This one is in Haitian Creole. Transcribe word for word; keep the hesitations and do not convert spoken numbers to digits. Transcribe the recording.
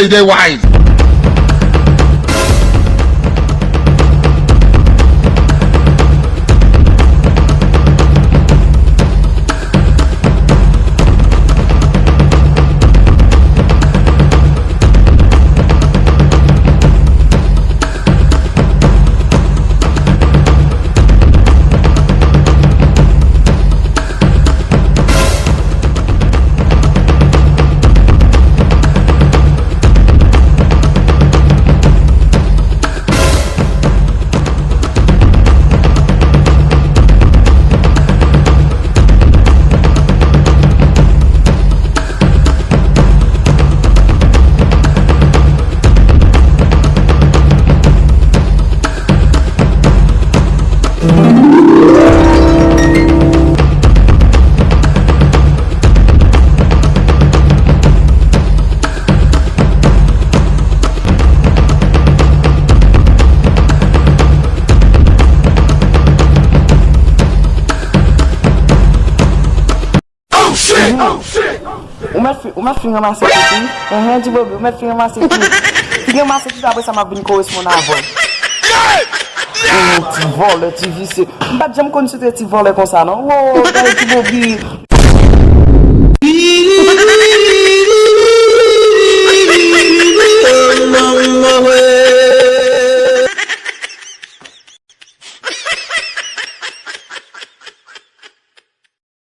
J J Wise. Ou mèt fin, ou mèt fin ranmase tout, wi. Enhen, Ti Bobi, ou mèt fin ranmase tout. Fin ranmase tout, apre sa, m ap vin koresponn avè w. Enhen, ti vòlè, ti visye. M pa t janm konn se te ti vòlè konsa, non. Wo, gade Ti Bobi.